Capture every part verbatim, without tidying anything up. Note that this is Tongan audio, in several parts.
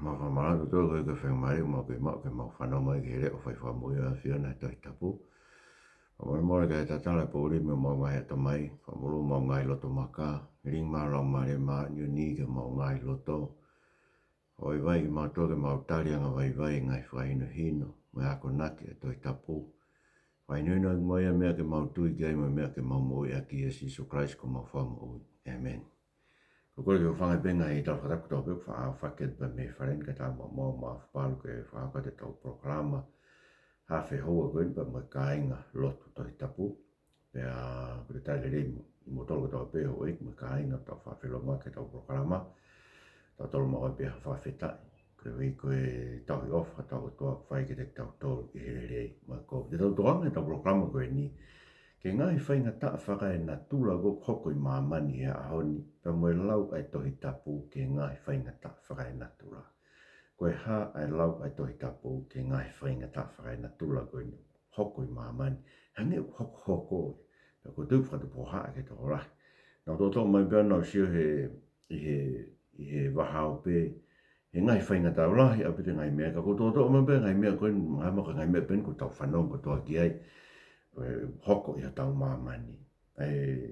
Mau fakamālō atu, ko e faingamālie ʻoku mau maʻu ke mau fanongo mai ki he leʻo fai fakamoʻui ʻa e ʻAfiona he Tohi Tapu. Fakamolemole ki he tatala e poʻuli mei homau ngaahi ʻatamai, fakamolū homau ngaahi loto maka, lilingi mai ho Laumālie Māʻoniʻoni ki homau ngaahi loto. ʻOi, vaivai kimautolu ke mau tali angavaivai e ngaahi fakahinohino mo e akonaki ʻa e Tohi Tapu. Fakahinohino ʻaki muʻa ia e meʻa ke mau tui ki ai mo e meʻa ke mau moʻui ʻaki, ʻia Sīsū Kalaisi ko homau Fakamoʻui. ʻĒmeni. Ko e kole ke u hūfanga pē he ngaahi tala fakatapu kotoa pē ʻoku faʻa ʻofa atu pē mei he fale ni, kae ʻatā muʻa mo e ʻapasia ke fakahoko atu ʻetau polokalama Haʻa Fehoua ko eni pea mo e kāinga lotu Tohi Tapu. Pea ko e talitali lelei mo kimoutolu kotoa pē houʻeiki mo e kāinga ʻoku tau faʻa felōngoaki heʻetau polokalama. Tautolu maʻu ai pē ha fakafetaʻi koeʻuhi ko e tauhi ʻofa ʻa hotau ʻOtua ʻoku fai kiate kitautolu ʻi he lelei. Mo e ko e tau tokanga heʻetau polokalama ko eni ki he ngaahi faingataʻa fakaenatula ʻoku hoko ʻi māmani he ʻaho ni, pea mo e lau ʻa e Tohi Tapu ki he ngaahi faingataʻa fakaenatula. Ko e hā ʻa e lau ʻa e Tohi Tapu ki he ngaahi faingataʻa fakaenatula ko eni ʻoku hoko ʻi māmani? Hangē ʻoku hokohoko ia, pea ʻoku ou tui ʻoku fakatupu hohaʻa ki he tokolahi. Naʻa ku toʻotoʻo mai pē ʻo nau sio he, ʻi he, ʻi he vahaʻa pē he ngaahi faingataʻa, lahi ʻaupito e ngaahi meʻa, ka ʻoku ou toʻotoʻo mai pē ngaahi meʻa ko eni, ngaahi maka ngaahi meʻa pē eni ʻoku tau fanongo kotoa ki ai, ʻoku hoko ʻi hotau māmani. ʻA e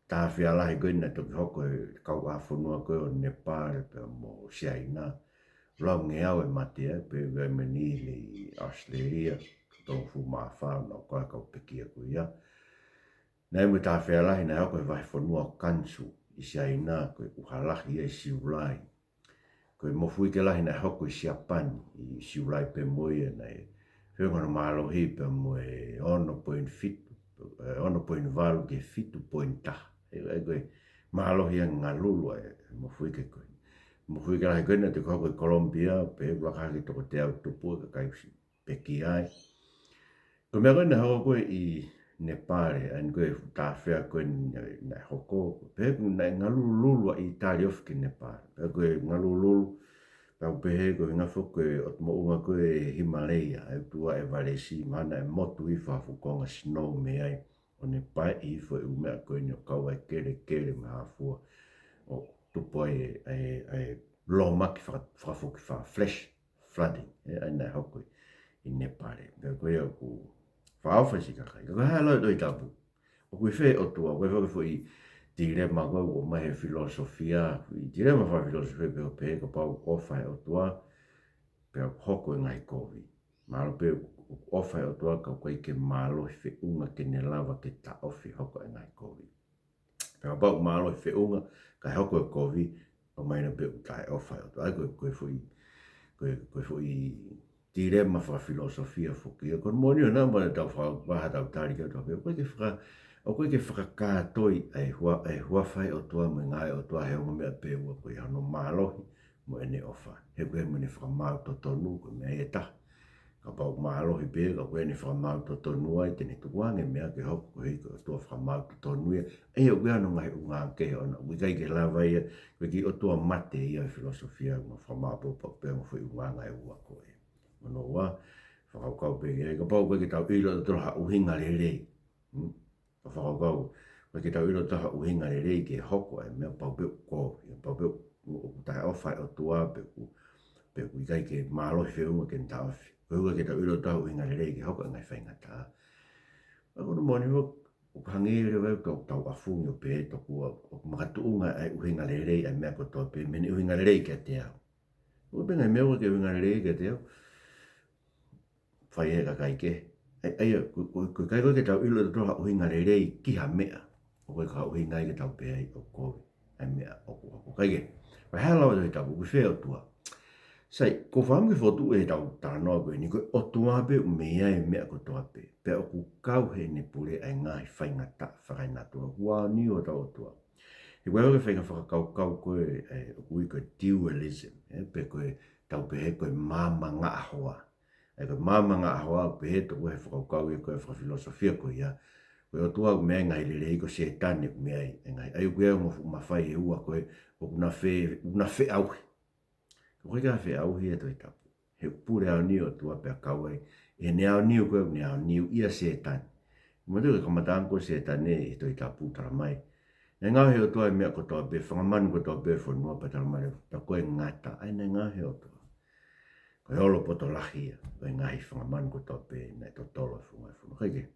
tāfea lahi ko eni naʻe toki hoko he kauʻāfonua ko ē ʻo Nepale pea mo Siaina. Laungeau e mate ai, pea ʻi ai mo e niʻihi ʻi ʻAositelēlia, tolungofulu mā fā naʻa nau kau ai e kau pekia ko ia. Naʻe ʻi ai mo e tāfea lahi naʻe hoko he vahefonua ʻo Gansu ʻi Siaina, ko e ʻuha lahi ia ʻi Siulai. Ko e mofuike lahi naʻe hoko ʻi Siapani ʻi Siulai pē mo ia, naʻe feʻunga hono mālohi pea mo e ono poini fitu, ē, ono poini valu ki he fitu poini taha. ʻA ia ko e mālohi ange ngalulu ʻa e mofuike ko eni. Mofuike lahi ko eni naʻe toki hoko ʻi Kolomupia, pea ʻoku laka hake toko teau tupu e kakai ʻosi pekia ai. Ko e meʻa ko ē naʻe hoko ko ē ʻi Nepale, ʻa eni ko e fuʻu tāfea ko ē naʻe, naʻe hoko, pea ʻoku naʻe ngalululu ʻa ʻĪtali ofi ki Nepale. Pea ko e ngalululu, pea ʻoku pehē ko e ʻuhinga foki ko e ʻotu moʻunga ko ē Himaleia, ʻa e ʻutuʻa ʻEvalesi, mahalo naʻe motu hifo ha fuʻu konga snow mei ai, ʻo ne paeʻi hifo e ʻū meʻa ko eni ʻo kau ai e kelekele mo e hā fua, ʻo tupu ai e, e, e lōmaki faka-, fakafokifā, flash flooding, ē, ʻa ia naʻe hoko ʻi Nepale. Pea ko ia ʻoku fakaʻofa siʻi kakai. Ka ko e hā e lau ʻa e Tohi Tapu? ʻOku ʻi fē e ʻOtua? Ko e foʻi, foʻi tilema ko ē ʻoku ʻomai he filōsofia, foʻi tilema fakafilōsofia pē ʻo pehē kapau ʻoku ʻofa e ʻOtua, pea ʻoku hoko e ngaahi kovi. Mahalo pē ʻoku ʻofa e ʻOtua ka ʻoku ʻikai ke mālohi feʻunga ke ne lava ke taʻofi hoko e ngaahi kovi. Pea kapau ʻoku mālohi feʻunga kae hoko e kovi, ʻoku mahino pē ʻoku taʻeʻofa e ʻOtua. ʻA ia ko e, ko e foʻi, ko e, ko e foʻi tilema fakafilōsofia foki ia. Ko hono moʻoni ʻoku ʻi ai mo ʻetau faka-, vaha tau tali ki ai ʻo tau pehē, ʻoku ʻikai ke faka-, ʻoku ʻikai ke fakakātoi ʻa e hua-, ʻa e huafa ʻo e ʻOtua mo e ngāue ʻa e ʻOtua he ongo meʻa pē ʻe ua, ko ia hono mālohi mo ʻene ʻofa. He ʻoku ʻi ai mo ʻene fakamaau totonu, ko e meʻa ia ʻe taha. Kapau ʻoku mālohi pē, ka ʻoku ʻi ai ʻene fakamaau totonu ai, te ne tukuange e meʻa ke hoko koeʻuhi ko e ʻOtua fakamaau totonu ia. ʻA ia ʻoku ʻi ai hono ngaahi ʻulungaanga kehe ʻoʻona, ʻoku ʻikai ke lava ia, ko e kiʻi ʻotua mate ia ʻo e filōsofia, ʻoku fakamaʻopoʻopo pē mo e foʻi ʻulungaanga ʻe ua ko ē. Hono ua, fakakaukau pē ia, kapau ʻoku ʻikai ke tau ʻilo ʻe tautolu ha ʻuhinga lelei. Hmm? Ka fakakaukau, ʻoku ʻikai ke tau ʻilo ʻe tautolu ha ʻuhinga lelei ke hoko e meʻa, pau pē ʻoku kovi, pau pē ʻoku, ʻoku taʻeʻofa e ʻOtua, pe ʻoku, pe ʻoku ʻikai ke mālohi feʻunga ke ne taʻofi. Ko e ʻuhinga ʻoku ʻikai ke tau ʻilo ʻe tautolu ha ʻuhinga lelei ke hoko e ngaahi faingataʻa. Ka ko hono moʻoni foki, ʻoku hangē leva ia ʻoku tau, tau ʻafungi ʻo pehē tokua ʻoku makatuʻunga ʻa e ʻuhinga lelei ʻa e meʻa kotoa pē mei heʻene ʻuhinga lelei kiate au. ʻOku ʻi ai pē ngaahi meʻa ʻoku ʻikai ke ʻuhinga lelei kiate au, fai ʻe he kakai kehe. ʻA ia, ʻa ia, ko, ko, ko e ʻikai ko ē ke tau ʻilo ʻe tautolu ha ʻuhinga lelei ki ha meʻa, ʻoku ʻikai ko ha ʻuhinga ia ke tau pehē ai ʻoku kovi ʻa e meʻa ʻoku, ʻoku ʻikai ke. Pea hā e lau ʻa e Tohi Tapu, ʻoku ʻi fē e ʻOtua? Sai, ʻoku ou fakaʻamu ke fokotuʻu ʻetau talanoa ko eni, ko e ʻOtua pē ʻoku mei ai e meʻa kotoa pē, pea ʻoku kau heʻene pule ʻa e ngaahi faingataʻa fakaenatula. ʻOku aoniu hotau ʻOtua. He ʻoku ʻi ai e faʻahinga fakakaukau ko ē, ē, ʻoku ui ko e dualism, ē, pe ko e tau pehē ko e maama ngaʻahoa. ʻA ia ko e maama ngaʻahoa, pehē tokua ʻe he fakakaukau ia ko ē fakafilōsofia ko ia, ko e ʻOtua ʻoku mei ai e ngaahi lelei, ko Sētane ʻoku mei ai e ngaahi, ʻa ia ʻoku ʻi ai e ongo fuʻu mafai ʻe ua ko ē ʻoku na fe-, ʻoku na feʻauhi. Ka ʻoku ʻikai ke feʻauhi ʻe he Tohi Tapu. He ʻoku pule aoniu e ʻOtua pea kau ai ʻi heʻene aoniu ko ē ʻoku ne aoniu ʻia Sētane. Manatuʻi ko e kamataʻanga ko ē ʻo Sētane ʻi he Tohi Tapu talamai, naʻe ngaohi ʻe he ʻOtua e meʻa kotoa pē, fanga manu kotoa pē ʻo e fonua, pea talamai leva, pea ko e ngata, ʻa ia naʻe ngaohi ʻe he ʻOtua. Ko e olopoto lahi ia ʻo e ngaahi fanga manu kotoa pē naʻe totolo he funga ʻo e fonua. Kae kehe,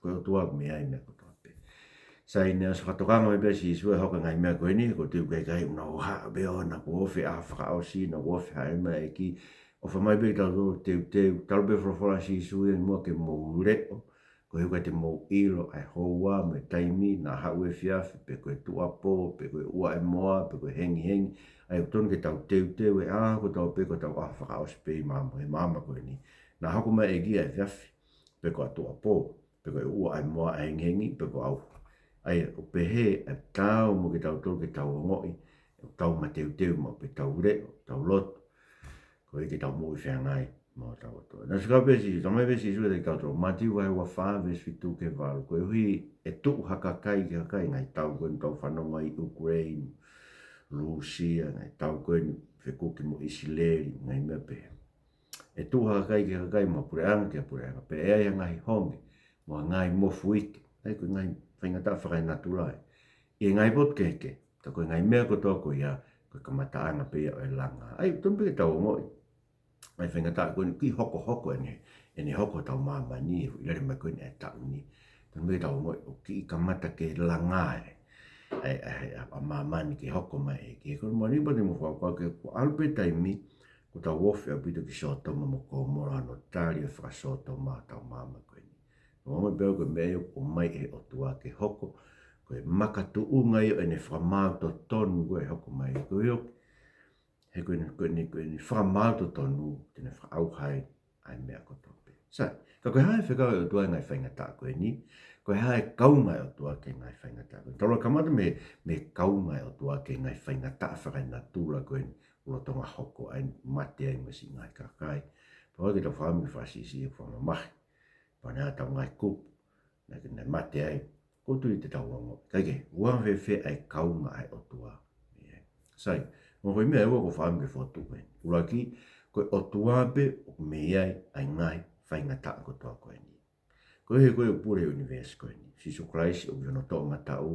ko e ʻOtua ʻoku mei ai e meʻa kotoa pē. Sai, ne ʻosi fakatokanga mai pē ʻa Sīsū ʻe hoko e ngaahi meʻa ko eni, ko e tuʻu kae ʻikai ke nau ʻaho pē ʻo nau ofi ʻaho fakaʻosi, nau ofi haʻi mai e ʻEiki. ʻOfa mai pē ke tau teuteu, talu pē folofola ʻa Sīsū ia, muʻa ke mou leʻo, koeʻuhi ʻoku ʻikai te mou ʻilo ʻa e houa mo e taimi naʻa haʻu he efiafi, pe ko e tuʻuapō, pe ko e ʻuʻua ʻo e moa, pe ko e hengihengi. ʻA ia ʻoku totonu ke tau teuteu he ʻaho kotoa pē ko hotau ʻaho fakaʻosi pē ʻi māmani, he māmani ko eni. Naʻa hoko mai e ʻEiki he efiafi, pe ko e tuʻuapō, pe ko e ʻuʻua ʻo e moa, ʻa e hengihengi, pe ko e ʻauha. ʻA ia ʻoku pehē ʻa e taau mo kitautolu ke tau ongoʻi, ʻoku tau mateuteu maʻu pē, tau leʻo, tau lotu, koeʻuhi ke tau moʻui feangai mo hotau ʻOtua. Naʻe fekau pē Sīsū, talamai pē ʻe Sīsū kiate kitautolu, Mātiu vahe ua fā, veesi fitu ki he valu, koeʻuhi ʻe tuʻu ha kakai ki ha kakai, ngaahi tau ko eni ʻoku tau fanongo ai, ʻUkeleini, Lūsia, ngaahi tau ko eni fekuki mo ʻIsileli, ngaahi meʻa pehē. ʻE tuʻu ha kakai ki ha kakai, mo ha puleʻanga ki ha puleʻanga, pea ʻe ai ha ngaahi honge, mo ha ngaahi mofuike, ʻa ia ko e ngaahi faingataʻa fakaenatula ia, ʻi he ngaahi potu kehekehe, ka ko e ngaahi meʻa kotoa ko ia, ko e kamataʻanga pē ia ʻo e langa. ʻA ia, totonu pē ke tau ongoʻi ʻa e faingataʻa ko eni, kiʻi hokohoko ʻene, ʻene hoko hotau māmani, ʻi he lele mai ko eni ʻa e taʻu ni. Totonu pē ke tau ongoʻi ʻoku kiʻi kamata ke langa e, ʻa e, ʻa e, ʻa e, ʻa māmani ke hoko mai e ʻEiki. Ko e moʻoni pē te mou fakakaukau ki he, kuo ʻalu pē taimi, kuo tau ofi ʻaupito ki Sōtoma mo Komola, hono tali ʻo e fakasōtoma hotau māmani ko eni. Ko e moʻoni pē ko e meʻa ia ʻoku ʻomai ʻe he ʻOtua ke hoko ko e makatuʻunga ia ʻo ʻene fakamaau totonu ko ē ʻe hoko mai. Ko ia, he ko ʻene, ko ʻene, ko ʻene fakamaau totonu te ne fakaʻauha ai ʻa e meʻa kotoa pē. Sai, ka ko e hā e fekau ʻa e ʻOtua he ngaahi faingataʻa ko eni? Ko e hā e kaunga ʻa e ʻOtua ki he ngaahi faingataʻa ko eni? Tau kamata mei, mei he kaunga ʻa e ʻOtua ki he ngaahi faingataʻa fakaenatula ko eni, ʻoku lolotonga hoko ai, mate ai mo e siʻi ngaahi kakai. Pau ke tau fakaʻamu ke fakasiʻisiʻi e fakamamahi. Pea naʻa tau ngaahi kupu naʻe, naʻe mate ai. Ko e tuʻu ʻi he tau ongo. Kae kehe, ʻoku anga fēfē ʻa e kaunga ʻa e ʻOtua? ʻIo. Sai, ongo ko e meʻa ʻe ua ʻoku ou fakaʻamu ke fokotuʻu eni. ʻUluaki, ko e ʻOtua pē ʻoku mei ai ʻa e ngaahi faingataʻa kotoa ko eni. Ko e, ko e pule ʻo e ʻunivēsi ko eni, Sīsū Kalaisi ʻoku ʻi hono toʻomataʻu,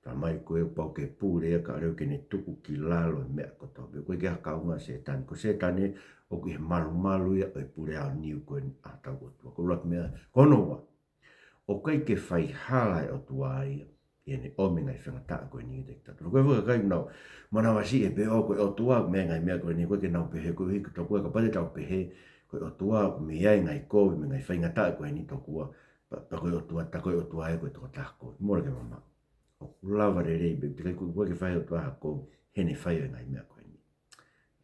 talamai ko e pau ke pule ia kae ʻoua ke ne tuku ki lalo e meʻa kotoa pē. ʻOku ʻikai ke ʻi ai ha kaunga ʻa Sētane. Ko Sētane ʻoku ʻi he malumalu ia ʻo e pule aoniu ko eni ʻa hotau ʻOtua. Ko e ʻuluaki meʻa. Ko hono ua, ʻoku ʻikai ke faihala e ʻOtua ia ʻi heʻene ʻomi e ngaahi faingataʻa ko eni kiate kitautolu. Ko e faʻahinga kakai ʻoku nau manavasiʻi pē ʻo ko e ʻOtua ʻoku mei ai e ngaahi meʻa ko eni, ʻoku ʻikai ke nau pehē koeʻuhi, tokua kapau te tau pehē ko e ʻOtua ʻoku mei ai e ngaahi kovi mo e ngaahi faingataʻa ko eni, tokua pea, pea ko e ʻOtua, tā ko e ʻOtua ia ko e tokotaha kovi. Mole ke mamaʻo. ʻOku lava lelei pē, teʻeki ai ke, ʻoku ʻikai ke fai ʻe he ʻOtua ha kovi heʻene fai e ngaahi meʻa ko eni.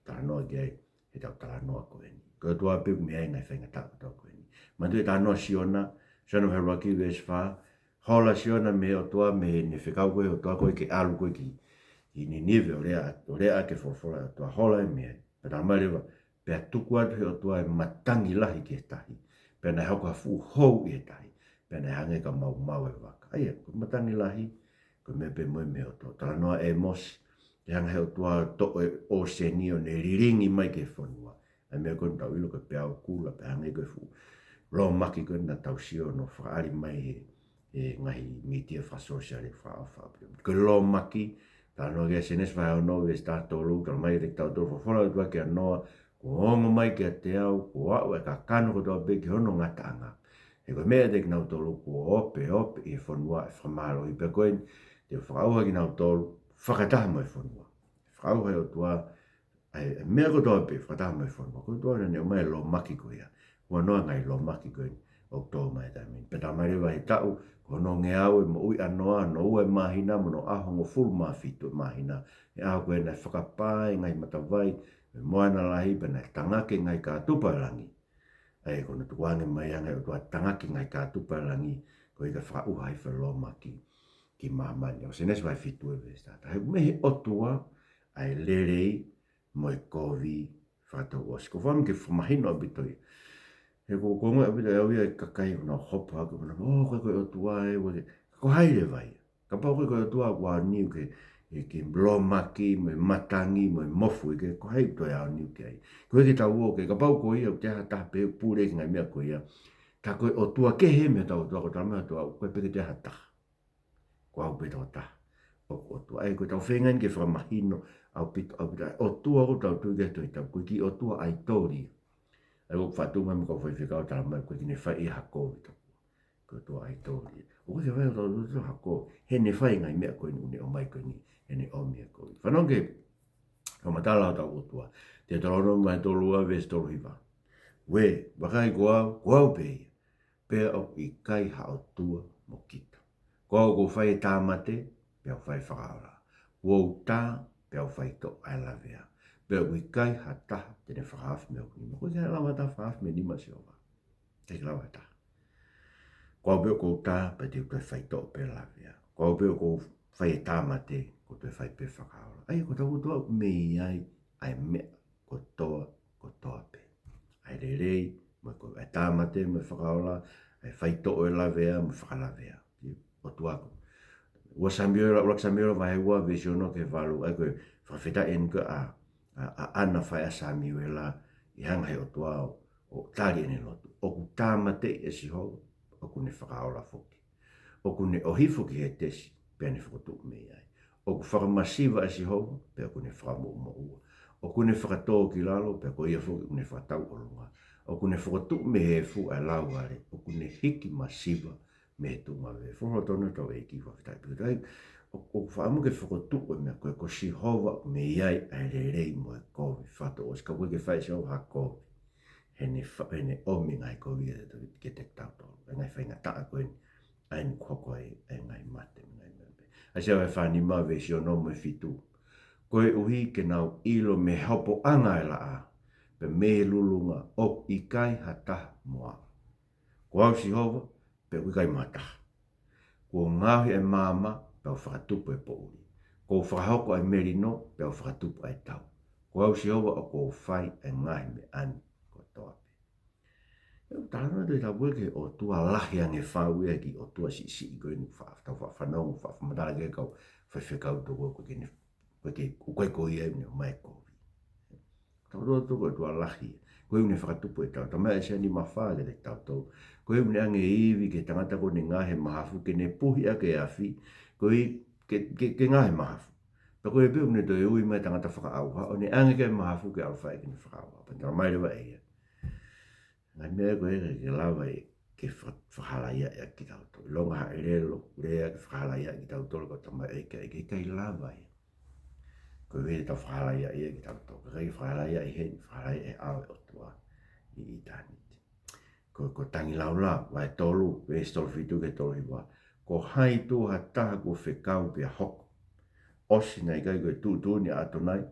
Talanoa ki ai heʻetau talanoa ko eni. Ko e ʻOtua pē ʻoku mei ai e ngaahi faingataʻa kotoa ko eni. Manatuʻi e talanoa ʻa Siona, Siona vahe ʻuluaki veesi fā. Hola Siona mei he ʻOtua, mei heʻene fekau ko ē ʻe he ʻOtua ko ē ke ʻalu ko ē ki, ki Ninive ʻo lea, ʻo lea ʻaki e folofola ʻa e ʻOtua. Hola ia mei ai. Pea talamai leva, pea tuku atu ʻe he ʻOtua e matangi lahi ki he tahi, pea naʻe hoko ha fuʻu hou ʻi he tahi, pea naʻe hangē ka maumau e vaka. ʻA ia, ko e matangi lahi, ko e meʻa pē ia mei he ʻOtua. Talanoa ʻa ʻĒmosi, ke hanga ʻe he ʻOtua ʻo toʻo e ʻōseni ʻo ne lilingi mai ki he fonua ʻa e meʻa ko eni ʻoku tau ʻilo ko e peau kula, pea hangē ko e fuʻu lōmaki ko eni naʻa tau sio hono fakaʻali mai he, he ngaahi mītia fakasōsiale fakaʻofoʻofa. Ko e lōmaki, talanoa ki ai Sēnesi vahe ono veesi taha tolu, talamai kiate kitautolu, folofola ʻa e ʻOtua kia Noa, kuo ongo mai kiate au, kuo aʻu e kakano kotoa pē ki hono ngataʻanga. He ko e meʻa ʻiate kinautolu kuo opeope ʻi he fonua ʻa e fakamālohiʻi, pea ko eni te u fakaʻauha kinautolu fakataha mo e fonua. Fakaʻauha ʻe he ʻOtua ʻa e, ʻa e meʻa kotoa pē fakataha mo e fonua. Ko e ʻOtua naʻa ne ʻomai e lōmaki ko ia. Huanoa e ngaahi lōmaki ko eni ʻoku tō mai he taimi ni. Pea talamai leva he taʻu, ko hono ongeau e moʻui ʻa Noa, hono ua e māhina, mo hono ʻaho hongofulu mā fitu e māhina, he ʻaho ko ē naʻe fakapā e ngaahi matavai mei he moana lahi, pea naʻe tangaki e ngaahi kātupa ʻo e langi. ʻA ia ko hono tukuange mai ange ʻe he ʻOtua ʻo tangaki e ngaahi kātupa ʻo e langi, koeʻuhi ka fakaʻauha ai e lōmaki ki māmani. ʻA ia ko Sēnesi vahe fitu e veesi taha taha. He ʻoku mei he ʻOtua ʻa e lelei mo e kovi fakatouʻosi. ʻOku ou fakaʻamu ke fakamahino ʻaupito ia. He ʻoku, ʻoku ou ongoʻi ʻaupito ʻe au ia e kakai ʻoku nau hopo hake, ʻoku nau, ʻō, ko e, ko e ʻOtua ē, ua ke, ko hai leva ia? Kapau ko e, ko e ʻOtua ʻoku aoniu ke, ke, ke lōmaki, mo e matangi, mo e mofuike, ko hai ʻoku toe aoniu ki ai? Ko e ke tau ō ke, kapau ko ia ʻoku toe ʻi ai ha taha pē ʻoku pule ki he ngaahi meʻa ko ia, tā ko e ʻotua kehe mei hotau ʻOtua, ʻoku talamai ʻe he ʻOtua, ʻoku ʻikai pē ke toe ʻi ai ha taha. Ko au pē tokotaha ʻoku ʻOtua. ʻA ia ko ʻetau feinga eni ke fakamahino ʻaupito, ʻaupito. ʻOtua ʻoku tau tui ki he Tohi Tapu, ko e kiʻi ʻotua ʻaitoli ia. ʻA ia ʻoku faʻa tuʻu mai mo e kau faifekau ʻo talamai ʻoku ʻikai ke ne fai ʻe ia ha kovi, tokua ko e ʻotua ʻaitoli ia. ʻOku ʻikai ke fai ʻe hotau ʻOtua ha kovi. He ne fai e ngaahi meʻa ko eni ʻoku ne ʻomai ko eni, he ne ʻomi e kovi. Fanongo ki he fakamatala ʻa hotau ʻOtua. Teutalōnome tolu ua veesi tolu hiva. Ue, vakai ko au, ko au pē ia. Pea ʻoku ʻikai ha ʻotua mo kita. Ko au ʻoku ou fai e tāmate, pea u fai e fakaola. Kuo u tā, pea u faitoʻo ʻa e lavea. Pea ʻoku ʻikai ha taha te ne fakahaofi mei hoku nima. ʻOku ʻikai lava ha taha fakahaofi mei he nima ʻo Sihova. ʻIkai lava ha taha. Ko au pē ʻoku ou tā, pea te u toe faitoʻo pē ʻa e lavea. Ko au pē ʻoku ou fai e tāmate, ʻoku ou toe fai pē e fakaola. ʻA ia ko hotau ʻOtua ʻoku mei ai ʻa e meʻa kotoa, kotoa pē. ʻA e lelei, mo e kovi, ʻa e tāmate, mo e fakaola, ʻa e faitoʻo e lavea, mo e fakalavea. ʻOtua ko. Ua Samiuela, ʻUluaki Samiuela vahe ua veesi ono ki he valu, ʻa ia ko e fakafetaʻi eni ko ē ʻa, ʻa, ʻa ʻAna, faʻē ʻa Samiuela, ʻi he hanga ʻe he ʻOtua ʻo, ʻo tali ʻene lotu. ʻOku tāmateʻi ʻe Sihova, ʻoku ne fakaola foki. ʻOku ne ʻohifo ki Hētesi, pea ne fokotuʻu mei ai. ʻOku fakamasiva ʻa Sihova, pea ʻoku ne fakamoʻumoʻua. ʻOku ne fakatō ki lalo, pea ko ia foki ʻoku ne fakatau ʻolunga. ʻOku ne fokotuʻu mei he efu ʻa e lauvale, ʻoku ne hiki masiva mei he tuʻunga veve. Folofola tonu ʻa hotau ʻEiki, fakafetaʻi pē. ʻOku, ʻoku fakaʻamu ke fokotuʻu e meʻa ko ē, ko Sihova ʻoku mei ai ʻa e lelei mo e kovi fakatouʻosi, ka ʻoku ʻikai ke fai ʻe Sihova ha kovi. He ne fa-, he ne ʻomi e ngaahi kovi ia kiate kitautolu. E ngaahi faingataʻa ko eni, ʻa eni ʻoku hoko ai e ngaahi mate, ngaahi mate. ʻAisea vahe fā nima veesi ono mo e fitu. Koeʻuhi ke nau ʻilo mei he hopoʻanga ʻo e laʻā, pea mei he lulunga, ʻoku ʻikai ha taha mo au. Ko au Sihova, pea ʻoku ʻikai mo ha taha. Kuo u ngaohi ʻa e maama, pea u fakatupu e poʻuli. Kuo u fakahoko ʻa e melino, pea u fakatupu ʻa e tau. Ko au Sihova ʻoku ou fai ʻa e ngaahi meʻa ni kotoa pē. ʻOku talanoa e Tohi Tapu ki he ʻotua lahi ange fau ia, kiʻi ʻotua siʻisiʻi ko eni ʻoku fa-, tau fa-, fanongo, fa-, fakamatala ki ai e kau faifekau, tokua ko ē ʻoku ʻikai ke ne, ko e ke, ʻoku ʻikai ko ia ʻoku ne ʻomai e kovi. Tau tokua ko e ʻotua lahi. Ko ia ʻoku ne fakatupu e tau. Talamai ʻe ʻAisea nima fā kiate kitautolu. Ko ia ʻoku ne ʻange e ivi ki he tangata kuo ne ngaohi e mahafu ke ne puhi ʻaki e afi. Ko ia ke, ke, ke ngaohi e mahafu. Pea ko ia pē ʻoku ne toe ui mai e tangata fakaʻauha, ʻo ne ʻange ki ai e mahafu ke ʻalu ʻo fai ʻaki ʻene fakaʻauha. Pea talamai leva ʻe ia, ngaahi meʻa ko ē ʻikai ke lava ia ke fa-, fakahalaiaʻi ʻaki kitautolu. ʻIlonga ha ʻelelo, lea ke fakahalaiaʻi kitautolu, ka talamai ʻe he ʻEiki ʻoku ʻikai lava ia. Ko e ʻuhi ʻe tau fakahalaiaʻi ia kitautolu. Ka ʻikai fakahalaiaʻi heni, fakahalaiaʻi ʻe he ʻOtua ʻi ʻitāniti. Ko, ko Tangilāulau, vahe tolu, veesi tolu fitu ki he tolu hiva. Ko hai tuʻo ha taha kuo fekau pea hoko? ʻOsi naʻe ʻikai ko e tuʻutuʻuni ʻa ʻAtonai?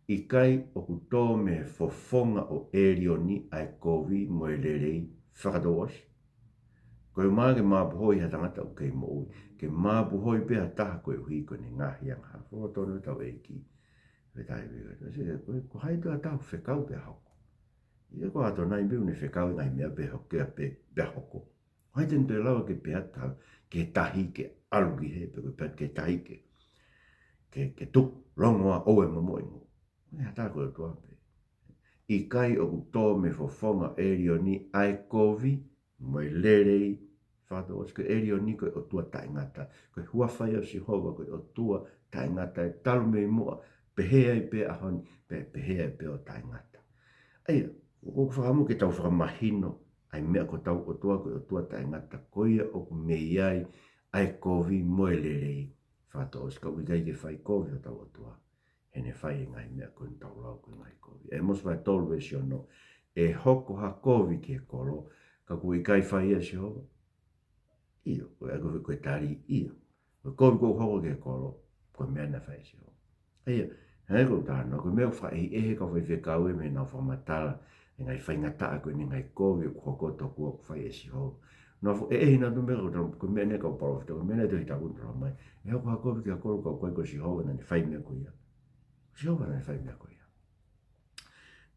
ʻIkai ʻoku tō mei he fofonga ʻo ʻElioni ʻa e kovi mo e lelei fakatouʻosi? Ko e ʻumaʻā ke mapuhoi ha tangata ʻoku kei moʻui, ke mapuhoi pē ha taha koeʻuhi ko ʻene ngaahi angahala. Folofola tonu ʻa hotau ʻEiki. Fakafetaʻi pē. Ko e, ko hai tuʻo ha taha kuo fekau pea hoko? ʻIkai ko ʻAtonai pē ʻoku ne fekau e ngaahi meʻa pea hoko, pea, pea hoko? Ko hai te ne toe lava ke pehē atu ki he tahi ke ʻalu ki hē, pe ko e pehē atu ki he tahi ke, ke, ke tuku, longoaʻa, ʻoua ʻe momoʻi mo. ʻOku ʻikai ha taha, ko e ʻOtua pē. ʻIkai ʻoku tō mei he fofonga ʻo ʻElioni ʻa e kovi mo e lelei fakatouʻosi? Ko ʻElioni ko e ʻOtua taʻengata. Ko e huafa ia ʻo Sihova ko e ʻOtua taʻengata, ʻe talu mei muʻa, pehē ai pē ʻaho ni, pea pehē ai pē ʻo taʻengata. ʻA ia, ʻoku fakaʻamu ke tau fakamahino ʻa e meʻa ko hotau ʻOtua ko e ʻOtua taʻengata, ko ia ʻoku mei ai ʻa e kovi mo e lelei fakatouʻosi, ka ʻoku ʻikai ke fai kovi hotau ʻOtua. He ne fai e ngaahi meʻa ko eni ʻoku tau lau ko e ngaahi kovi. ʻĒmosi vahe tolu veesi ono. ʻE hoko ha kovi ki he kolo, ka kuo ʻikai fai ia ʻe Sihova? ʻIo, ko e, ko e, ko e tali, ʻio. Ko e kovi kuo hoko ki he kolo, ko e meʻa naʻe fai ʻe Sihova. ʻA ia, he ko e talanoa, ko e meʻa ʻoku faʻa ʻehiʻehi e kau faifekau ia mei heʻenau fakamatala e ngaahi faingataʻa ko eni, ngaahi kovi ʻoku hoko tokua ʻoku fai ʻe Sihova. Nofo ʻehiʻehi nautolu mei he kau, ko e meʻa eni e kau palōfita, ko e meʻa eni e Tohi Tapu ʻoku talamai, ʻe hoko ha kovi ki ha kolo ka ʻoku ʻikai ko Sihova naʻa ne fai e meʻa ko ia. Sihova naʻa ne fai e meʻa ko ia.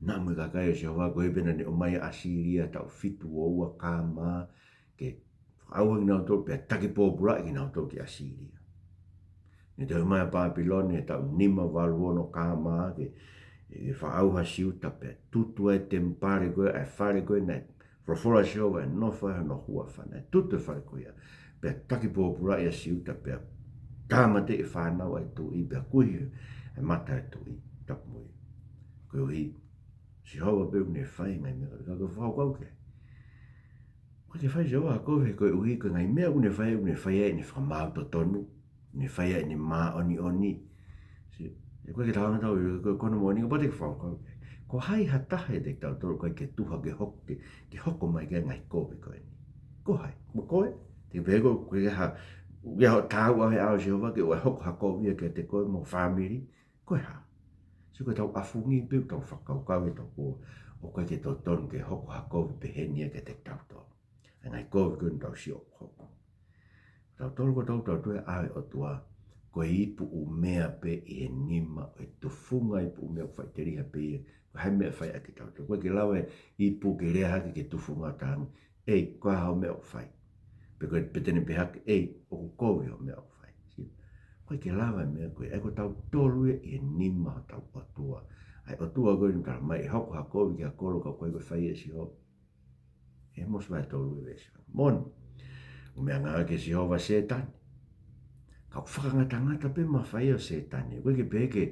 Naʻa mo e kakai ʻo Sihova, ko ia pē naʻa ne ʻomai ʻa ʻAsīlia taʻu fitu ua ua K.M., ke fakaʻauha kinautolu pea taki pōpulaʻi kinautolu ki ʻAsīlia. Ne toe ʻomai ʻa Pāpilone he taʻu nima valu ono K.M. ke, ke fakaʻauha ʻa Siuta pea tutu ai e temipale ko ē, ʻa e fale ko ē naʻe folofola ʻa Sihova ʻe nofo ai hono huafa, naʻe tutu e fale ko ia. Pea taki pōpulaʻi ʻa Siuta pea tāmateʻi e fānau ʻa e tuʻi pea kuihi ʻa ʻa e mata ʻo e tuʻi, tapu mo ia. Koeʻuhi, Sihova pē ʻoku ne fai e ngaahi meʻa, ka ko e fakakaukau ke. ʻOku ʻikai ke fai ʻe Sihova ha kovi koeʻuhi ko e ngaahi meʻa ʻoku ne fai, ʻoku ne fai ai ʻene fakamaau totonu, ne fai ai ʻene māʻoniʻoni. Sio, ʻoku ʻikai ke tau hanga ʻo tau, ko, ko hono moʻoni, kapau te ke fakakaukau ke. Ko hai ha taha ʻiate kitautolu ʻoku ʻikai ke tuha ke hoko, ke, ke hoko mai ki ai e ngaahi kovi ko eni? Ko hai? Mo koe? Te ke pehē ko, ko e ha, ʻoku ʻi ai haʻo tāua he ʻao ʻo Sihova ke ʻoua ʻe hoko ha kovi ia kiate koe mo ho fāmili? Ko e hā? Sio, ko ʻetau ʻafungi pē ʻoku tau fakakaukau ʻe tautolu ʻoku ʻikai ke totonu ke hoko ha kovi pehē ni ia kiate kitautolu. ʻA e ngaahi kovi ko eni ʻoku tau sio ʻoku hoko. Tautolu ko ʻetau tui ki he ʻao ʻo e ʻOtua, ko e ipu ʻumea pē ʻi he nima ʻo e tufunga ipu ʻumea ʻoku faʻiteliha pē ia, ko e hā e meʻa ʻe fai ʻaki kitautolu. ʻOku ʻikai ke lava e ipu ke lea hake ki he tufunga ʻo talaange, ʻEi, ko e hā hoʻo meʻa ʻoku fai? Pe ko e, pe te ne pehē hake, ʻEi, ʻoku kovi hoʻo meʻa ʻoku fai. Sio, ʻoku ʻikai ke lava e meʻa ko ia, ʻa ia ko tautolu ia ʻi he nima hotau ʻOtua. ʻA e ʻOtua ko eni ʻoku talamai ʻe hoko ha kovi ki ha kolo ka ʻoku ʻikai ko e fai ʻe Sihova. ʻI he Mōsese vahe tolu veesi ono. Moʻoni. ʻOku meʻangāueʻaki ʻe Sihova ʻa Sētane. Ka ʻoku fakangatangata pē e mafai ʻo Sētane. ʻOku ʻikai ke pehē ke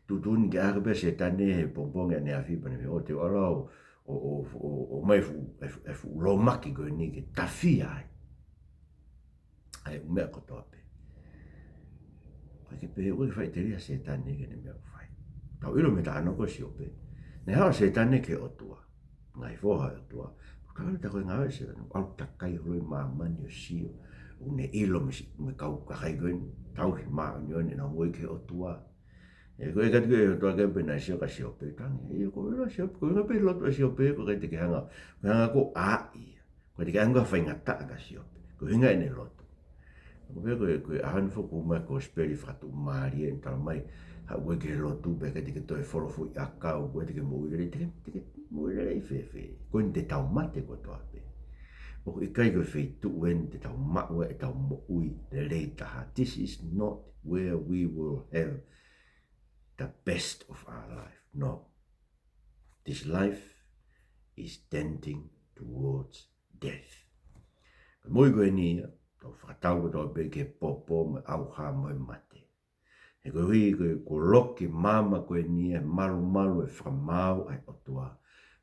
tuʻutuʻuni ke ʻā hake pē ʻa Sētane he pongipongi ʻaneafi pea ne ʻoua te u ala ʻo, ʻo, ʻo, ʻo, ʻomai e fuʻu, e fuʻu, e fuʻu lōmaki ko eni ke tafia ai ʻa e ʻū meʻa kotoa pē. ʻOku ʻikai ke pehē, ʻoku ʻikai ke faʻiteliha ʻa Sētane ki heʻene meʻa ʻoku fai. Tau ʻilo mei he talanoa ko ē ʻo Siope. Naʻe haʻu ʻa Sētane ki he ʻOtua. Ngaahi foha ʻo e ʻOtua. Ka ʻoku ʻikai ko e ngāue ʻa Sētane, ʻalu ʻo takai holo ʻi māmani ʻo sio. ʻOku ne ʻilo mei he, mei he kau kakai ko eni, tauhi māʻoniʻoni ʻenau moʻui ki he ʻOtua. ʻE, ko e kati ko e ʻOtua ke pehē naʻe sio kia Siope, talaange, ʻio, ʻoku ou ʻilo ʻa Siope, ko e ʻuhinga pē lotu ʻa Siope, ʻoku ʻikai te ke hanga, ko e hanga ko ā ia. ʻOku ʻikai te ke hanga ʻo faingataʻa kia Siope. Ko e ʻuhinga ʻene lotu. ʻOku pehē ko e, ko e ʻaho ni foki ʻoku ʻomai e kosipeli fakatuʻumālie ʻo talamai, haʻu koe ki he lotu pea ʻikai te ke toe folofoʻi ʻakau, ʻoku ʻikai te ke moʻui lelei, te ke, te ke moʻui lelei fēfē? Ko eni te tau mate kotoa pē. ʻOku ʻikai ko e feituʻu eni te tau maʻu ai ʻetau moʻui lelei taha. This is not where we will have the best of our life. No. This life is tending towards death. Ko e moʻui ko eni ia, tau fakatau kotoa pē ki he popo mo e ʻauha mo e mate. He koeʻuhi ko e, ko e loki maama ko eni ia, malumalu e fakamaau ʻa e ʻOtua.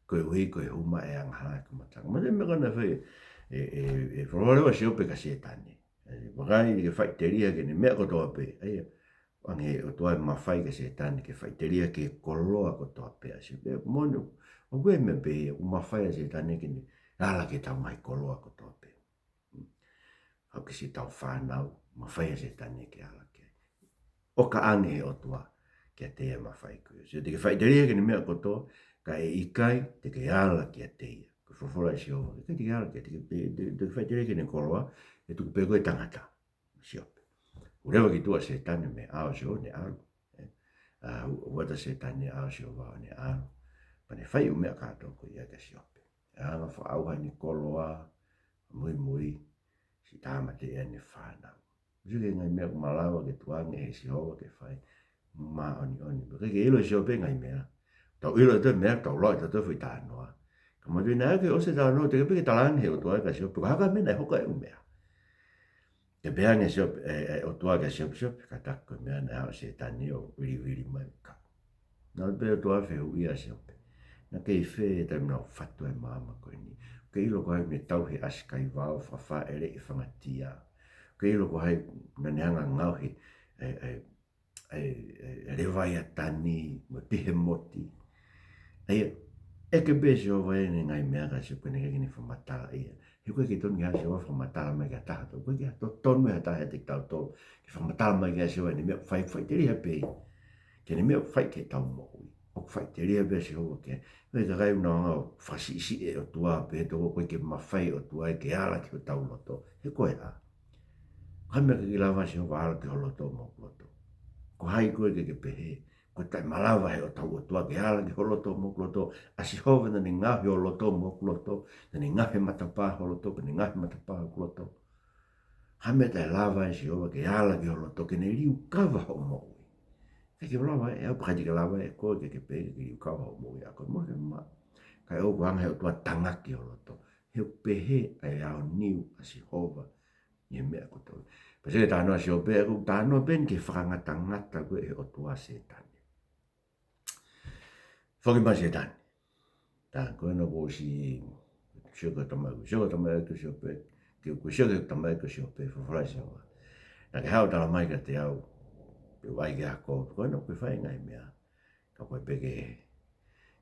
Koeʻuhi ko e hū mai e angahala he kamataʻanga. Mahino e meʻa ko ē naʻe fai ʻe, ʻe, ʻe, ʻe folofola leva ʻa Siope kia Sētane. ʻE, vakai, ke faʻiteliha ki heʻene meʻa kotoa pē. ʻA ia, ʻoange ʻe he ʻOtua e mafai kia Sētane ke faʻiteliha ki he koloa kotoa pē ʻa Siope. Moʻoni, ʻoku ʻi ai e meʻa pē ia ʻoku mafai ai ʻa Sētane ke ne ala ki heʻetau ngaahi koloa kotoa pē. Haʻu ki siʻetau fānau, mafai ʻa Sētane ke ala ki ai. ʻOka ange ʻe he ʻOtua kiate ia e mafai ko ia. Sio, te ke faʻiteliha ki heʻene meʻa kotoa, ka ʻe ʻikai te ke ala kiate ia. Ko e folofola ʻa Sihova, ʻikai te ke ala kiate ia, te ke, te, te ke faʻiteliha ki heʻene koloa, ʻe tuku pē koe tangata. Siope. Hū leva ki tuʻa ʻa Sētane mei he ʻao ʻo Sihova ʻo ne ʻalu. ʻE, ʻa, hū, hū atu ʻa Sētane mei he ʻao ʻo Sihova ʻo ne ʻalu. Pea ne fai e ʻū meʻa kātoa ko ia kia Siope. ʻE anga fakaʻauha ʻene koloa, muimui, siʻi tāmateʻi ʻene fānau. Sio ki he ngaahi meʻa ʻoku malava ke tukuange ʻe Sihova ke fai, māʻoniʻoni. Pea ʻikai ke ʻilo ʻe Siope e ngaahi meʻa. Tau ʻilo ʻe tautolu e meʻa, tau lau ʻe tautolu e foʻi talanoa. Ka manatuʻi naʻe ʻikai ke ʻosi e talanoa, teʻeki pē ke talaange ʻe he ʻOtua kia Siope ko e hā e meʻa naʻe hoko ai e ʻū meʻa. Ke pehē ange ʻe Siope, ʻe, ʻe he ʻOtua kia Siope, Siope, kātaki ko e meʻa naʻe haʻu ʻa Sētane ʻo vilivili mai ka. Naʻe pehē ʻe he ʻOtua, fehuʻia ʻa Siope, naʻa ke ʻi fē he taimi naʻa ku fatu ai e maama ko eni? ʻOku ke ʻilo ko hai naʻa ne tauhi e ʻasi kaivao, fakafāʻeleʻi e fanga tia? ʻOku ke ʻilo ko hai naʻa ne hanga ʻo ngaohi e, e, e, e, e Levaiatani mo e Pihemoti? ʻA ia, ʻeke pē ʻe Sihova ʻene ngaahi meʻa kia Siope, ʻikai ke ne fakamatala ia. He ʻoku ʻikai ke tonu ke ʻai ʻe Sihova ʻo fakamatala mai ki ha taha, ʻoku ʻikai ke totonu ia ʻe ha taha ʻiate kitautolu ke fakamatala mai kia Sihova ʻene meʻa ʻoku fai, faʻiteliha pē ia ki heʻene meʻa ʻoku fai ki heʻetau moʻui. ʻOku faʻiteliha pē ʻa Sihova ki he, ʻa e kakai ʻoku nau hanga ʻo fakasiʻisiʻi e ʻOtua, pehē ʻe tautolu ʻoku ʻikai ke mafai e ʻOtua ia ke ala ki hotau loto. He ko e hā? Ko e hā e meʻa ʻikai ke lava ʻe Sihova ʻo ala ki ho loto mo hoku loto? Ko hai koe ke ke pehē ko e taʻemalava ʻe hotau ʻOtua ke ala ki ho loto mo hoku loto? ʻA Sihova naʻa ne ngaohi ho loto mo hoku loto, naʻa ne ngaohi e matapā ho loto, pea ne ngaohi e matapā hoku loto. Hā e meʻa ʻe taʻelava ʻe Sihova ke ala ki ho loto ke ne liukava hoʻo moʻui? ʻIkai ke lava ʻe au, pea ʻikai ke lava ʻe koe ke ke pehē ke liukava hoʻo moʻui ʻaki e moʻoni ke maʻu. Kae ʻoua kuo hanga ʻe he ʻOtua ʻo tangaki ho loto. He ʻoku pehē ʻa e aoniu ʻa Sihova ʻi he meʻa kotoa. Pea sio ki he talanoa ʻa Siope, ʻoku talanoa pē eni ki he fakangatangata ko ē ʻe he ʻOtua ʻa Sētane. Toki mai Sētane. Tā ko ena kuo ʻosi, sio ki he tamaiki, sio ki he tamaiki ko Siope, ke, kuo sio ki he tamaiki ko Siope, folofola ʻa Sihova. Naʻa ke haʻu ʻo talamai kiate au, pe ʻai ke ako, ko ena kuo ke fai e ngaahi meʻa, ka ko e pē ke,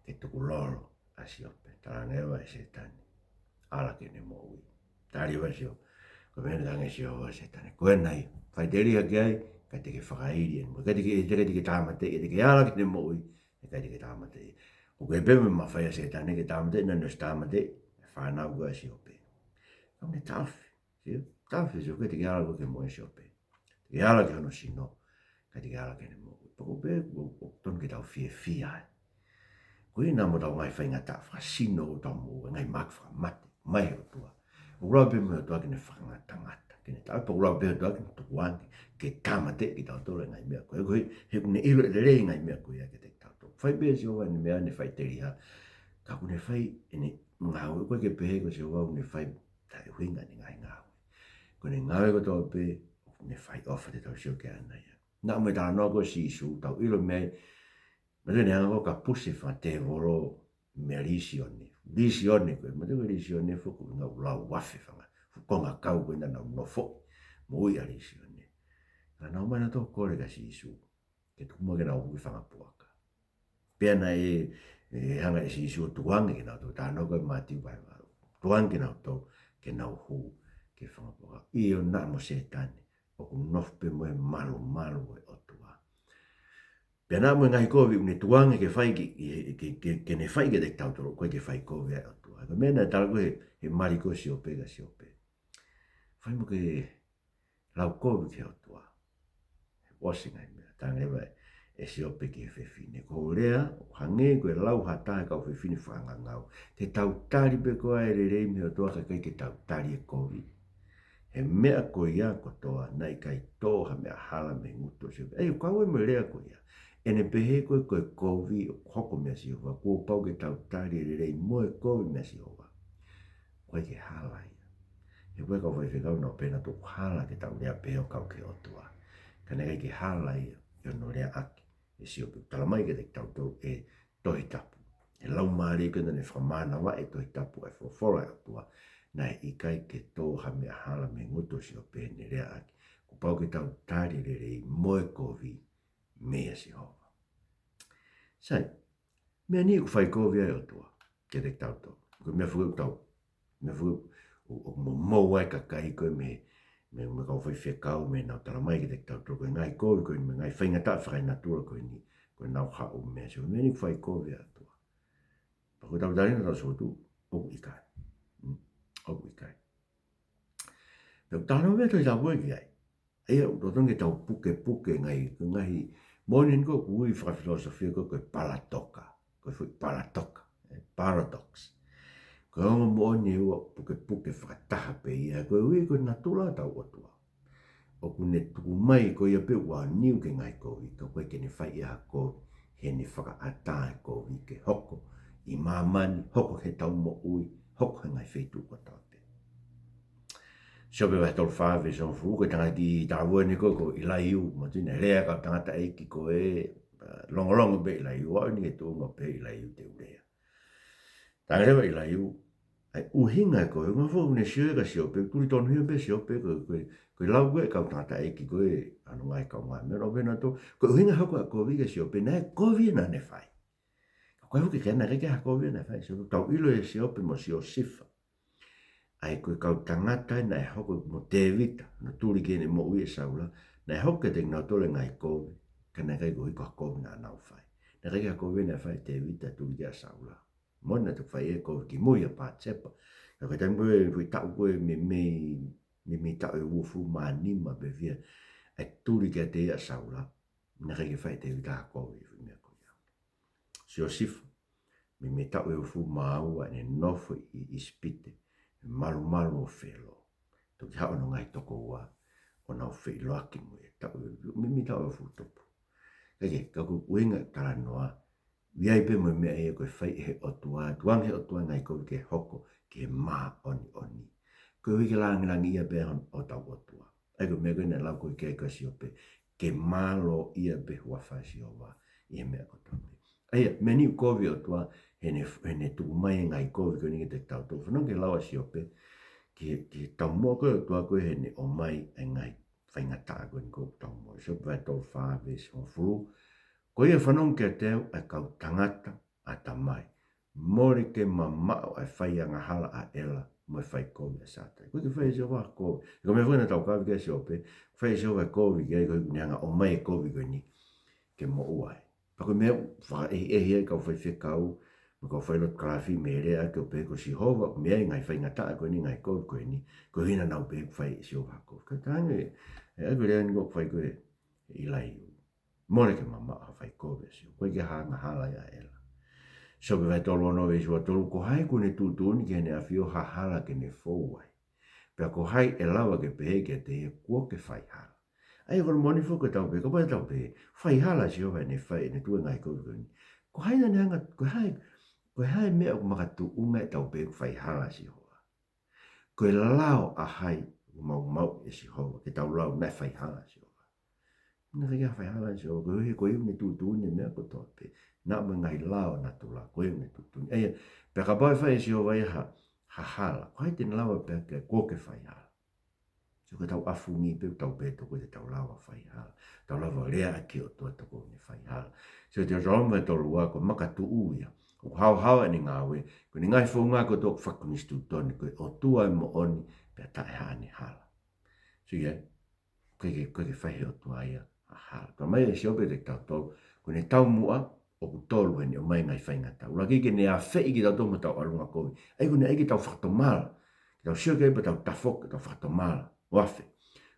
ke tukulolo ʻa Siope, talaange leva ʻe Sētane. ʻAla ki heʻene moʻui. Tali leva ʻe Sihova. Ko e meʻa naʻe talaange ʻe Sihova kia Sētane. Ko ena ia, faʻiteliha ki ai, ʻikai te ke fakaili ʻene moʻui. ʻIkai te ke, ʻikai te ke tāmateʻi, ʻikai te ke ala ki heʻene moʻui, ʻikai te ke tāmateʻi. ʻOku ʻikai pē mafai ʻa Sētane ke tāmateʻi, naʻa ne ʻosi tāmateʻi e fānau ko ē ʻa Siope. Ka naʻe taʻofi, sio, taʻofi ʻe Sihova, ʻikai te ke ala koe ki he moʻui ʻa Siope. Te ke ala ki hono sino, ʻikai te ke ala ki heʻene moʻui. Pea ko e pē, ʻoku, ʻoku totonu ke tau fiefia ai. Ko ia naʻa mo ʻetau ngaahi faingataʻa fakasino ʻo ʻetau moʻui, ngaahi mahaki fakamate, mai he ʻOtua. ʻOku lava pē mo e ʻOtua ke ne fakangatangata, ke ne taʻofi, pea ʻoku lava pē ʻOtua ke ne tukuange, ke tāmateʻi kitautolu he ngaahi meʻa ko ē. Ko e, he ʻoku ne ʻilo lelei e ngaahi meʻa ko ia kiate kitautolu. Fai pē ʻe Sihova ʻene meʻa ʻo ne faʻiteliha. Ka ʻoku ne fai ʻene ngāue, ʻoku ʻikai ke pehē ko Sihova ʻoku ne fai taʻeʻuhinga ʻene ngaahi ngāue. Ko ʻene ngāue kotoa pē, ʻoku ne fai ʻofa te tau sio ki ai ʻanai. Naʻa mo e talanoa ko ē ʻa Sīsū, tau ʻilo mei ai, naʻa ne hanga ko ē ʻo kapusi e fanga tēvolo mei a Lisione. Lisione ko ē, manatuʻi ko Lisione foki ko e ngaahi lau afe fanga, fuʻu konga kau ko ē naʻa nau nofo, moʻui ʻa Lisione. Naʻa nau ō mai nautolu ʻo kole kia Sīsū, ke tuku muʻa ke nau hū ki he fanga puaka. Pea naʻe, ʻe, hanga ʻe Sīsū ʻo tukuange kinautolu, talanoa ko ē Mātiu vahe valu. Tukuange kinautolu, ke nau hū ki he fanga puaka. ʻIo naʻa mo Sētane, ʻoku nofo pē mo e malumalu ʻo e ʻOtua. Pea naʻa mo e ngaahi kovi ʻoku ne tukuange ke fai ki, ke, ke, ke, ke ne fai kiate kitautolu, ʻoku ʻikai ke fai kovi ai ʻa e ʻOtua. Ko e meʻa naʻe tala ko ē he, he mali ko ē ʻa Siope kia Siope. Fai mo ke lau kovi ki he ʻOtua. He ʻosi e ngaahi meʻa, talaange leva ʻe Siope ki he fefine. Ko hoʻo lea, ʻoku hangē ko e lau ha taha ʻo e kau fefine fakangangau. Te tau tali pē koā e lelei mei he ʻOtua kae ʻikai ke tau tali e kovi? He meʻa ko ia kotoa, naʻe ʻikai tō ha meʻa hala mei he ngutu ʻo Siope. ʻA ia, ʻoku kau ai mo e lea ko ia. ʻEne pehē ko ē ko e kovi ʻoku hoko meia Sihova, kuo pau ke tau tali e lelei mo e kovi meia Sihova. ʻOku ʻikai ke hala ia. He ko e kau faifekau naʻa nau pehē nautolu ʻoku hala ke tau lea pehē ʻo kau ki he ʻOtua. Ka naʻe ʻikai ke hala ia, ʻi hono leaʻaki ʻe Siope. Talamai kiate kitautolu ʻe he Tohi Tapu, ʻe he Laumālie ko ē naʻa ne fakamānavaʻi e Tohi Tapu, ʻa e folofola ʻa e ʻOtua, naʻe ʻikai ke tō ha meʻa hala mei he ngutu ʻo Siope heʻene leaʻaki. Kuo pau ke tau tali e lelei mo e kovi meia Sihova. Sai, meʻa ni ʻoku fai kovi ai e ʻOtua kiate kitautolu. Ko e meʻa foki ʻoku tau, meʻa foki ʻoku, ʻoku momou ai e kakai ko ē mei, mei, mei he kau faifekau, mei heʻenau talamai kiate kitautolu ko e ngaahi kovi ko eni, mo e ngaahi faingataʻa fakaenatula ko eni, ko ʻenau haʻu meia Sihova. Meʻa ni ʻoku fai kovi ai e ʻOtua. Pea ko ʻetau talanoa ʻi he tau sōtu, ʻoku ʻikai. Mm, ʻoku ʻikai. Pea ʻoku talanoa mai e Tohi Tapu ki ai. ʻA ia, ʻoku totonu ke tau pukepuke e ngaahi, ko e ngaahi moʻoni ko ē ʻoku ui fakafilosofia ko ē ko e palatoka. Ko e foʻi palatoka, ē, paradox. Ko e ongo moʻoni ʻe ua ʻoku pukepuke fakataha pē ia, ko e ui ko e natula ʻetau ʻOtua. ʻOku ne tuku mai ko ia pē ʻoku ʻaoniu ki he ngaahi kovi, ka ʻoku ʻikai ke ne fai ʻe ia ha kovi, heʻene fakaʻatā e kovi ke hoko ʻi māmani, hoko heʻetau moʻui, hoko he ngaahi feituʻu kotoa pē. Siope vahe tolu fā veesi hongofulu, ko e tangata kiʻi talavou eni ko ē ko ʻIlaiū, manatuʻi naʻe lea e kau tangataʻeiki ko ē, ā, longolongo pē ʻIlaiū, aʻu eni ki he tuʻunga pē ʻIlaiū te u lea. Talaange leva ʻe ʻIlaiū, ʻa e ʻuhinga ko e, ʻuhinga foki ʻoku ne sio ai kia Siope, tuli tonuhia pē Siope, ko e, ko e, ko e lau ko ē ʻa e kau tangataʻeiki ko ē, ʻa hono ngaahi kaungāmeʻa, ʻo pehē nautolu, ko e ʻuhinga hoko ʻa e kovi kia Siope, naʻe kovi ē naʻa ne fai. Ka ko e ʻuhinga ke naʻe ʻikai ke ha kovi ē naʻe fai, Siope, tau ʻilo ʻe Siope mo Siosifa. ʻA ia ko e kau tangata ē naʻe hoko mo Tēvita, naʻe tuli ki heʻene moʻui ʻe Saula, naʻe hoko kiate kinautolu e ngaahi kovi, ka naʻe ʻikai koeʻuhi ko ha kovi naʻa nau fai. Naʻe ʻikai ke ha kovi naʻe fai ʻe Tēvita tuli ki ai ʻa Saula. Moʻoni naʻe toki fai e kovi kimui ʻia Patisepa. Ka ko e taimi ko ē, foʻi taʻu ko ē meimei, meimei taʻu ʻe uofulu mā nima pē fiha, ʻa e tuli kiate ia ʻa Saula, naʻe ʻikai ke fai ʻe Tēvita ha kovi he foʻi meʻa ko ia. Siosifa, meimei taʻu ʻe uofulu mā ua ʻene nofo ʻi ʻIsipite, malumalu ʻo Felo. Toki haʻu hono ngaahi tokoua, ʻo nau feʻiloaki mo ia, taʻu ʻe, meimei taʻu ʻe uofulu tupu. Kae kehe, ka ko e ʻuhinga e talanoa, ʻoku ʻi ai pē mo e meʻa ia ko e fai ʻe he ʻOtua, tukuange ʻe he ʻOtua e ngaahi kovi ke hoko ki he māʻoniʻoni. Koeʻuhi ke lāngilangiʻia pē hon-, hotau ʻOtua. ʻA ia ko e meʻa ko ē naʻe lau ko ē ki ai kia Siope, ke mālōʻia pē e huafa ʻo Sihova ʻi he meʻa kotoa pē. ʻA ia, meʻa ni ʻoku kovi e ʻOtua heʻene, heʻene tuku mai e ngaahi kovi ko eni kiate kitautolu. Fanongo ki he lau ʻa Siope, ki he, ki he taumuʻa ko ē ʻa e ʻOtua ko ē heʻene ʻomai e ngaahi faingataʻa ko eni ʻoku tau maʻu. Siope vahe tolu fā veesi hongofulu. Ko ia fanongo kiate au ʻa e kau tangata ʻatamai, mole ke mamaʻo ʻa e fai angahala ʻa ʻEla mo e fai kovi ʻa Sātai. ʻOku ʻikai ke fai ʻe Sihova ha kovi. Ko e meʻa foki naʻa tau kau ki ai Siope, fai ʻe Sihova e kovi ki ai, ko ia naʻe hanga ʻo ʻomai e kovi ko eni ke moʻua ai. Pea ko e meʻa fakaʻehiʻehi ai e kau faifekau mo e kau failotu kalafi mei he lea ʻa Siope, ko Sihova ʻoku meʻa ai e ngaahi faingataʻa ko eni, ngaahi kovi ko eni, ko e ʻuhinga naʻa nau pehē ʻoku fai ʻe Sihova ha kovi. Ka tange, e ʻa e lea ni ʻoku fai ko ē ʻe ʻIlaiū. Mole ke mamaʻo ha fai kovi ʻa Sihova. ʻOku ʻikai ke ha angahala ia ʻa ʻEla. Siope vahe tolu ono veesi ua tolu, ko hai kuo ne tuʻutuʻuni ki heʻene ʻAfio ha hala ke ne fou ai? Pea ko hai ʻe lava ke pehē kiate ia kuo ke fai hala? ʻA ia ko hono moʻoni foki ʻoku tau pehē, kapau te tau pehē, fai hala ʻa Sihova heʻene fai, heʻene tuku e ngaahi kovi ko eni. Ko hai naʻa ne hanga, ko hai, ko hai e meʻa ʻoku makatuʻunga ʻetau pehē ʻoku fai hala ʻa Sihova? Ko e lao ʻa hai ʻoku maumauʻi ʻe Sihova ke tau lau naʻe fai hala ʻa Sihova? Naʻe ʻikai ke fai hala ʻa Sihova, koeʻuhi ko ia ʻoku ne tuʻutuʻuni e meʻa kotoa pē. Naʻa mo e ngaahi lao natula, ko ia ʻoku ne tuʻutuʻuni. ʻA ia, pea kapau ʻe fai ʻe Sihova ia ha, ha hala, ko hai te ne lava pehē kuo ke fai hala? Sio, ko ʻetau ʻafungi pē ʻoku tau pehē tokua te tau lava fai hala. Tau lava lea ki he ʻOtua tokua ʻoku ne fai hala. Sio, Teutalōnome vahe tolu ua, ko e makatuʻu ia ʻoku haohaoa ʻene ngāue, ko ʻene ngaahi founga kotoa ʻoku fakakonisitūtone, ko e ʻOtua e moʻoni pea taʻe haʻane hala. Sio ia, ʻoku ʻikai ke, ʻoku ʻikai ke fai ʻe he ʻOtua ia ha hala. Talamai ʻe Siope kiate kitautolu, ko ʻene taumuʻa ʻoku tolu heʻene ʻomai e ngaahi faingataʻa. ʻUluaki, ke ne afeʻi kitautolu mei heʻetau ʻalunga kovi. ʻA ia ko ʻene ʻai ke tau fakatomala, ke tau sio ki ai pea tau tafoki, ke tau fakatomala ʻo afe.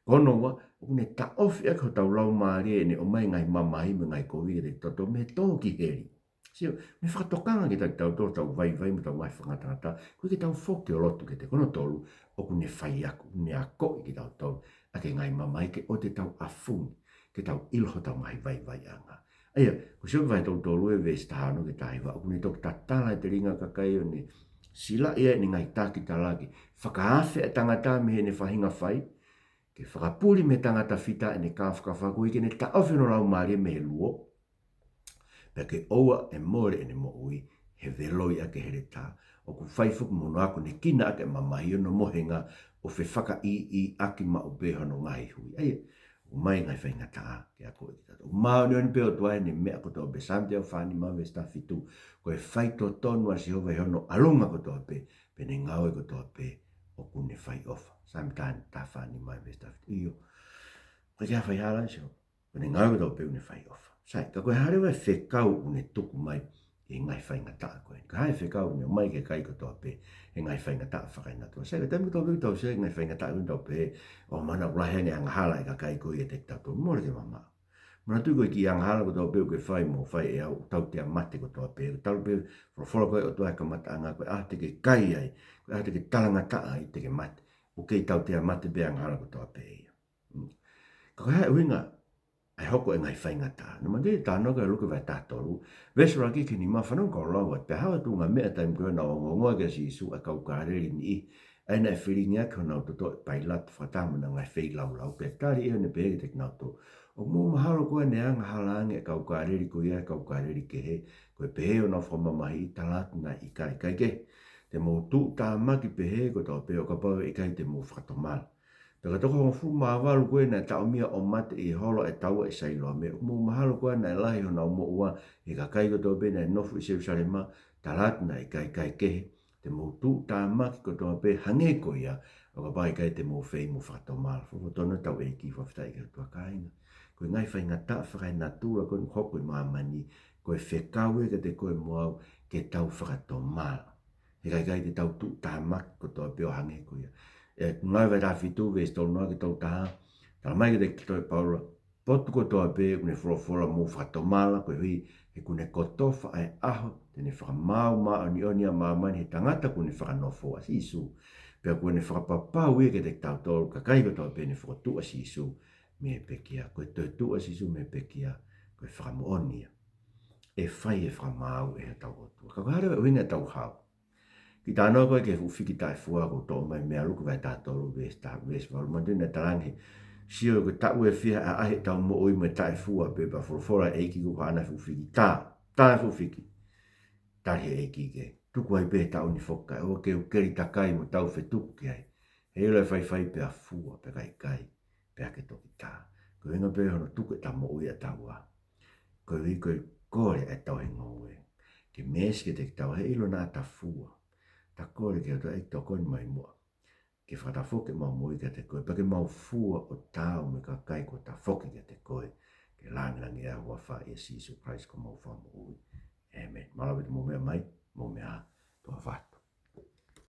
Ko hono ua, ʻoku ne taʻofi ʻaki hotau laumālie ʻene ʻomai e ngaahi mamahi mo e ngaahi kovi kiate kitautolu mei he tō ki heli. Sio, ne fakatokanga kiate kitautolu hotau vaivai mo hotau ngaahi fakangatangata, koeʻuhi ke tau foki ʻo lotu kiate ia. Ko hono tolu, ʻoku ne fai ako, ne akoʻi kitautolu ʻaki e ngaahi mamahi ke ʻoua te tau ʻafungi, ke tau ʻilo hotau ngaahi vaivaiʻanga. ʻA ia, ko Siope vahe tolu tolu e veesi taha ono ki he taha hiva, ʻoku ne toki tatala e telinga ʻo e kakai ʻo ne silaʻi ʻene ngaahi taki talaki, fakaafe ʻa e tangata mei heʻene faʻahinga fai, ke fakapuli mei he tangata fita ʻene kāfakafa, koeʻuhi ke ne taʻofi hono laumālie mei he luo, pea ke ʻoua ʻe mole ʻene moʻui he veloi ʻaki e heletā. ʻOku fai foki mo hono akonekina ʻaki e mamahi ʻo hono mohenga, ʻo fefakaʻīʻīʻaki maʻu pē hono ngaahi hui. ʻA ia, ʻoku ʻomai e ngaahi faingataʻa ke akoʻi kitautolu. ʻOku māʻoniʻoni pē ʻOtua ʻi heʻene meʻa kotoa pē. Saame teau fā nima veesi taha fitu, ko e faitotonu ʻa Sihova ʻi hono ʻalunga kotoa pē, pea ʻene ngāue kotoa pē ʻoku ne fai ʻofa. Saame taha, taha fā nima veesi taha fitu. ʻIo. ʻOku ʻikai ke fai hala ʻa Sihova. Ko ʻene ngāue kotoa pē ʻoku ne fai ʻofa. Sai, ka ko e hā leva e fekau ʻoku ne tuku mai ʻi he ngaahi faingataʻa ko eni? Ko e hā e fekau ʻoku ne ʻomai ki he kakai kotoa pē he ngaahi faingataʻa fakaenatula? Sai, ko e taimi kotoa pē ʻoku tau sio ki he ngaahi faingataʻa ko eni, tau pehē, ʻo, mahalo ʻoku lahi ange e angahala ʻa e kakai ko ia kiate kitautolu. Mole ke mamaʻo. Manatuʻi ko e kiʻi angahala kotoa pē ʻoku ke fai mo fai ʻe au, ʻoku tautea mate kotoa pē. Talu pē e folofola ko ē ʻa e ʻOtua he kamataʻanga, ko e ʻaho te ke kai ai, ko e ʻaho te ke talangataʻa ai te ke mate. ʻOku kei tautea mate pē e angahala kotoa pē ia. Mm. Ka ko e hā e ʻuhinga ʻa e hoko e ngaahi faingataʻa? Naʻa mou talanoa ki ai ʻi he Luke vahe taha tolu, veesi ʻuluaki ki he nima, fanongo kau lau atu. Pea haʻu ʻa e tuʻunga meʻa taimi ko ia naʻa nau ongoongoa kia Sīsū ʻa e kau Kāleli niʻihi, ʻa ia naʻe felingiʻaki honau toto ʻe Pailato fakataha mo ʻenau ngaahi feilaulau. Pea tali ʻe ia ʻo ne pehē kiate kinautolu, ʻOku mou mahalo ko ā naʻe angahala ange ʻa e kau Kāleli ko ia he kau Kāleli kehe, ko e pehē ʻo honau fakamamahiʻi, talaatu naʻe ʻikai, kae kehe, te mou tuʻutāmaki pehē kotoa pē ʻo kapau ʻe ʻikai te mou fakatomala. Pea ko e toko hongofulu mā valu ko ē naʻe taʻomia ʻo mate ʻi he holo ʻa e taua ʻi Sailoame, ʻoku mou mahalo ko ā naʻe lahi honau moʻua ʻi he kakai kotoa pē naʻe nofo ʻi Selūsalema, talaatu naʻe ʻikai, kae kehe, te mou tuʻutāmaki kotoa pē hangē ko ia, ʻo kapau ʻe ʻikai te mou fai mo fakatomala. Folofola tonu ʻetau ʻEiki, fakafetaʻi ki he ʻOtua. Kāinga, ko e ngaahi faingataʻa fakaenatula ko eni ʻoku hoko ʻi māmani, ko e fekau ia kiate koe mo au ke tau fakatomala. He ʻikai, ʻikai te tau tuʻutāmaki kotoa pē ʻo hangē ko ia. ʻI he Ngāue vahe taha fitu veesi tolu noa ki he tolu taha, talamai kiate kitautolu ʻe Paula, potu kotoa pē ʻoku ne folofola, mou fakatomala, koeʻuhi he kuo ne kotofa ʻa e ʻaho te ne fakamaau māʻoniʻoni ʻa māmani ʻi he tangata kuo ne fakanofo, ʻa Sīsū. Pea kuo ne fakapapau ia kiate kitautolu kakai kotoa pē ne fokotuʻu ʻa Sīsū mei he pekia. Ko e toetuʻu ʻa Sīsū mei he pekia, ko e fakamoʻoni ia ʻe fai e fakamaau ʻe hotau ʻOtua. Ka ko e hā leva e ʻuhinga ʻetau hao? Kiʻi talanoa ko ē ki he fuʻu fiki taʻefua ʻoku toʻo mai mei he Luke vahe taha tolu veesi taha, veesi valu. Manatuʻi naʻe talaange, sio, ko e taʻu ʻe fiha ʻe ʻaʻahi ʻetau moʻui mo e taʻefua, pea folofola e ʻEiki kuo haʻana fuʻu fiki tā. Tā e fuʻu fiki. Tali he ʻEiki ke tuku ai pē taʻu ni foki kae ʻoua ke u keli takai mo tau fetuku ki ai. Heiʻilo e faifai pea fua, pea ka ʻikai, pea ke toki tā. Ko e ʻuhinga pē hono tuku ʻeta moʻui ʻataua. Ko e ʻuhi ko e kole ʻetau hingoa ke meesi kiate kitaua, heiʻilo naʻa ta fua. Ta kole ke ʻoua ʻe tokoni mai muʻa ke fakatafoki ʻemau moʻui kiate koe, pea ke mau fua ʻo taau mo e kakai kuo tafoki kiate koe, ke lāngilangiʻia e huafa ʻo Sīsū Kalaisi ko homau Fakamoʻui. ʻĒmeni. Mālō ʻaupito hoʻomou meʻa mai, mou meʻa ā, tuʻa ʻofa atu.